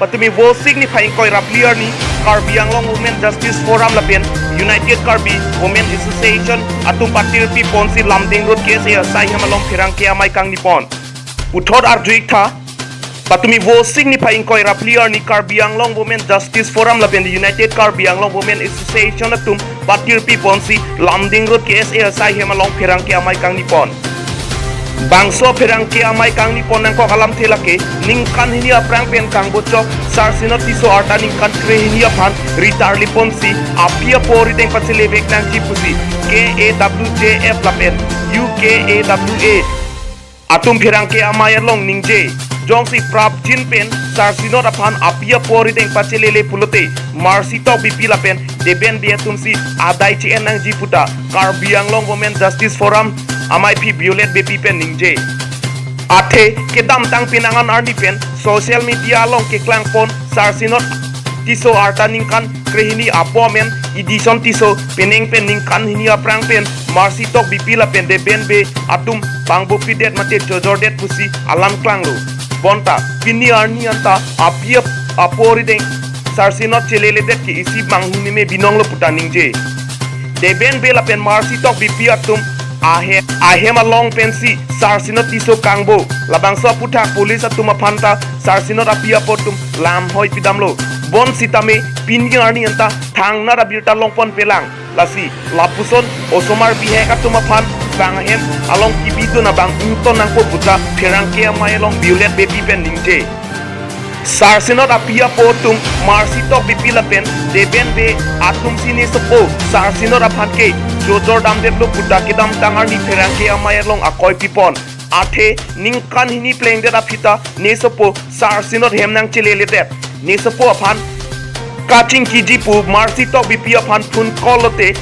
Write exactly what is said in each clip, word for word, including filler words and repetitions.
Patumi Vosik niphai ingkoi ra phli arni Karbi Anglong Women Justice Forum lapen United Karbi Women Association atum patirpi ponsi Lumding Road K S A asai hem along pherangke amei kangni pon. Puthot arju-ik tha, patumi Vosik niphai ingkoi ra phli arni Karbi Anglong Women Justice Forum lapen United Karbi Anglong Women Association atum patirpi ponsi Lumding Road K S A asai hem along pherangke amei kangni pon. Bangso pherangke amei kangni pon nangkok alamthe lake ningkan hini aphrang pen kangbochok Sarsinot Tisso arta ningkan krehini aphan ritarli ponsi api apo arideng pachelevek nangji pusi K A W J F lapen U K A W A atum pherangke amei along ningje. Jongsi prapjin pen Sarsinot aphan api apo arideng pachelele pulote Mercy Tokbipi lapen Deben Bey atumsi adai che-en nangji puta Karbi Anglong Women Justice Forum amaiphi Violet Beypi pen ningje. Athe kedamtang penang an arni pen social media along keklang pon Sarsinot Tisso arta ningkan krehini apo amen Edison Tisso, penang pen ningkan hini aphrang pen Mercy Tokbipi lapen Deben Bey atum pangbopidet mate chojordet pusi alam klanglo. Bonta pini arni anta api ap-, apo arideng Sarsinot cheleledet ke isi bang hini me binonglo puta ningje. Deben Bey lapen Mercy Tokbipi atum ahe-, ahem along pensi Sarsinot Tisso kangbo. Labangso aphuthak police atum aphanta Sarsinot api apo atum lamhoi pidamlo. Bonsitame pini arni anta thangnat abirta longponpelang. Lasi lapuson osomar bihek atum aphan bang ahem along kebidun abang ington nangpo puta pherangke amei along Violet Beypi pen ningje. Sarsinot api apo atum Mercy Tokbipi lapen Deben Bey atumsi nesopo Sarsinot aphan ke chojor damdetlo puta kedamtang arni pherangke amei along akoi pipon. Athe ningkan hini plengdet aphi ta nesopo Sarsinot hem nangcheleledet. Nesopo aphan kachingkiji pu Mercy Tokbipi aphan phone call lote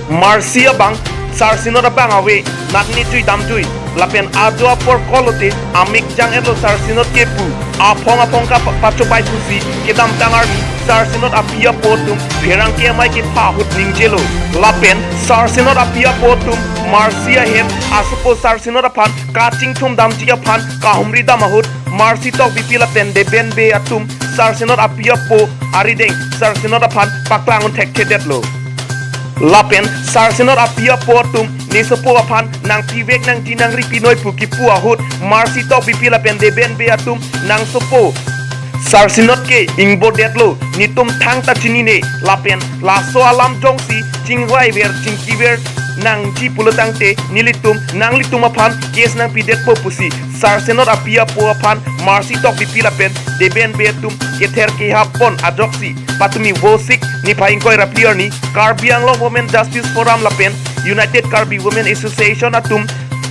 Mercy abang Sarsinot abang ave, natne jui damjui lapen ajo apor call lote amek jang-etlo Sarsinot ke pu aphong aphong ka pa-, pachopai pusi kedamtang arni Sarsinot api apo atum pherangke amei kepha ahut ningjelo. Lapen Sarsinot api apo atum Mercy ahem asopo Sarsinot aphan kachingthum damji aphan kahumri dam ahut Mercy Tokbipi lapen Deben Bey atum Sarsinot api apo arideng Sarsinot aphan paklang un thekthedetlo. Lapen Sarsinot api apo atum nesopo aphan nangpivek nangji nangripinoi pu kipu ahut Mercy Tokbipi lapen Deben Bey atum nangsopo Sarsinot ke ingbodetlo, netum thangta chinine, lapen laso alam jongsi chingvaiver chingkiver nangji pulo tangte nelitum nanglitum aphan case nangpidetpo pusi Sarsinot api apo aphan Mercy Tokbipi lapen Deben Bey atum kether kehap pon ajoksi patumi Vosik niphai ingkoi ra phli arni Karbi Anglong Women Justice Forum lapen United Karbi Women Association atum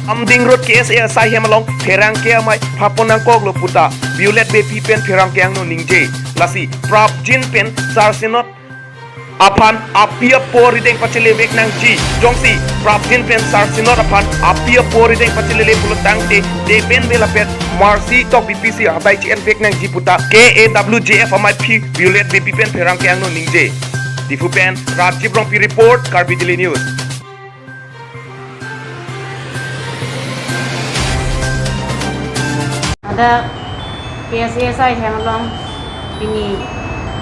Lumding Road K S A asai hem along pherangke amei phapon nangkoklo puta Violet Beypi pen pherangke angno ningje. Lasi prapjin pen Sarsinot aphan api apo arideng pachelevek nangji. Jongsi prapjin pen Sarsinot aphan api apo arideng pachelele pulo tangte Deben Bey lapen Mercy Tokbipi si adai che-envek nangji puta K A W J F amaiphi Violet Beypi pen pherangke angno ningje. Diphu pen Rajiv Rongpi report, Karbi Daily News. Ada K S A asai hem along pini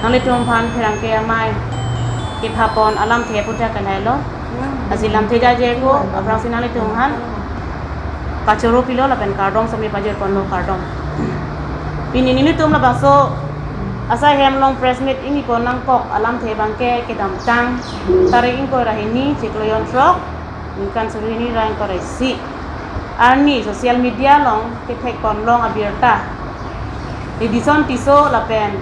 nanglitum aphan pherangke amei kepha pon alamthe aphuthak kalailo. Lasi lamthe jajeko aphrangsi nanglitum aphan kachoro pilo lapen kardom sami pajir ponlo, kardom. Pini nelitum labangso asai hem along press meet ingni pon nangkok alamthe abangke kedamtang tarik ingkoi ra hini chiklo jonthrok ningkan suri hini ra ingkoi ra isi arni social media along kethek ponlong abirta Edison Tisso lapen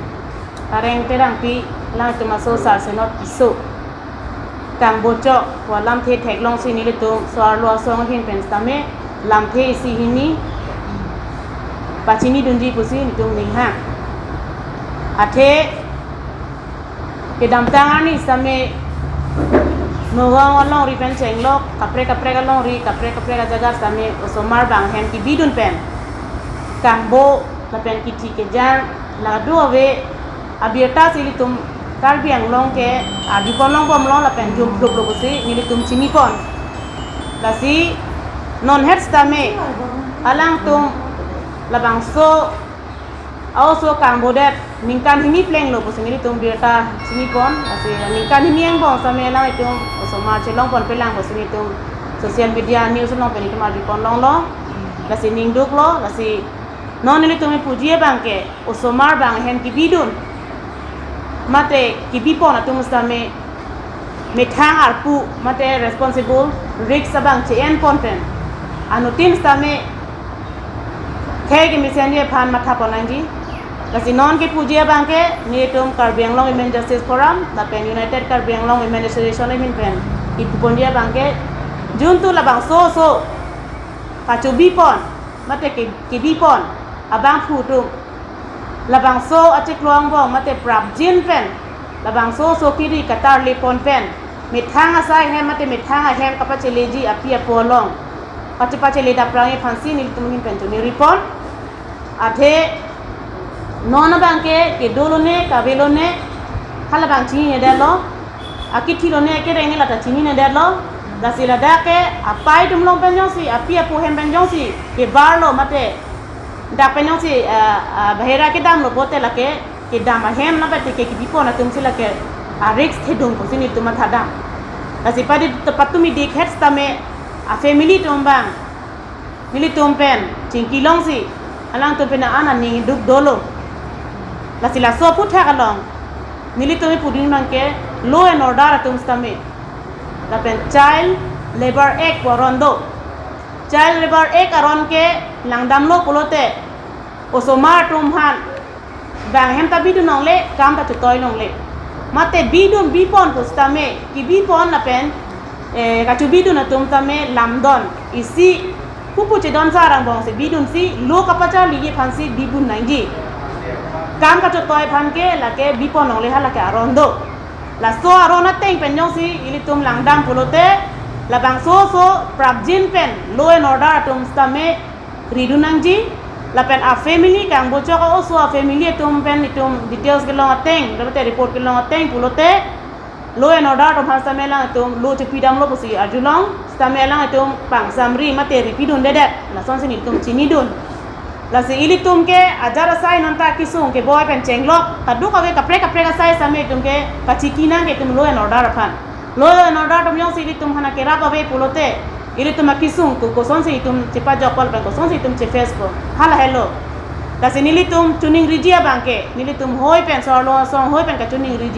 Tareng Terangpi, alangtum aso Sarsinot Tisso kangbochok pu alamthe theklongsi nelitum so-arlo asong ahin pen sitame lamthe isi hini pachinidunji pusi nelitum ninghang. Athe kedamtang arni sitame Nagaon alongri pen chenglok, kaprek kaprek alongri, kaprek kaprek ajaga sitame osomar bang ahem kebidun pen kangbo lapen kithi kejang la do-ave abirta si ilitum Karbi Anglong ke arju ponlong bomlo lapen jumpluplo pusi nelitum chinipon. Lasi non het sitame alangtum labangso a-oso kangbodet ningkan hini plenglo pusi nelitum birta chinipon, lasi ningkan hini angbong sitame alanglitum osomar chelongponpelang pusi nelitum social media news along pen nelitum arjupon longlo, lasi ningduklo, lasi non nelitum kipuji abangke osomar bang ahem kebidun mate kebipon atum sitame methang arpu mate responsible risk abang che-enpon pen anuttin sitame khei kemesenji aphan mathapon nangji. Lasi non kipuji abangke nelitum Karbi Anglong Women Justice Forum lapen United Karbi Anglong Women Association ahin pen kipuponji abangke juntu labangso oso kachobipon mate ke, kebipon abangphu atum labangso achiklo angbong mate prapjin pen labangso oso kiri katarlepon pen methang asai ahem mate methang ahem kapacheleji api apo along pachepachele daprangji aphansi nelitum ahin pen choningripon. Athe non abangke kedo lone kave lone halabang chininedetlo, akithi lone akereng lata chininedetlo. Lasi ladak ke apei atum along pen jongsi, api apo ahem pen jongsi kebarlo mate dak pen jongsi, ah, ah, bahira kedamlo pulote lake kedam ahem lapen ke kebipon atumsi lake a-risk thedung pusi nelitum mathadam. Lasi padi patumi dikhet sitame a-family atum bang nelitum pen chingkilongsi alangtum pen an aning duk dolo. Lasi laso aphuthak along nelitum ipudun abangke law and order atum sitame lapen Child Labour Act pu aron do. Child Labour Act aron ke langdamlo pulote osomar atum aphan bang ahem ta bidun longle, kam ta chotoi longle. Mate bidun bipon pusitame, kebipon lapen, eh, kachobidun atum tame lamdon isi, pupu chedon sa arang bongsi bidunsi, law kapacharliji aphansi bidun nangji. Kam kachotoi aphan ke lake bipon longle, halake aron do. Laso aron ateng pen jongsi ilitum langdam pulote, labangso oso prapjin pen law and order atum sitame ridun nangji, lapen a-family kangbochok a-oso a-family atum pen itum details kelong ateng, lapen report kelong ateng pulote, law and order atum aphan sitame alangtum law chepidamlo pusi arjulong, sitame alangtum pangsamri mate ripidundedet, lasonsi nelitum chinidun. Lasi ilitum ke ajat asai nonta kesung keboi pen chenglok, kadokave kaprek kaprek asai sitame itum ke kachiki nang ke itum law and order aphan. Law and order atum jongsi ilitum aphan kerap ave pulote, ilitum akesung ke kosonsi itum chepajokpo lapen kosonsi itum chefacepo, halahelo. Lasi nelitum choningriji abangke, nelitum hoi pen, so-arlo asong hoi pen kachoningriji.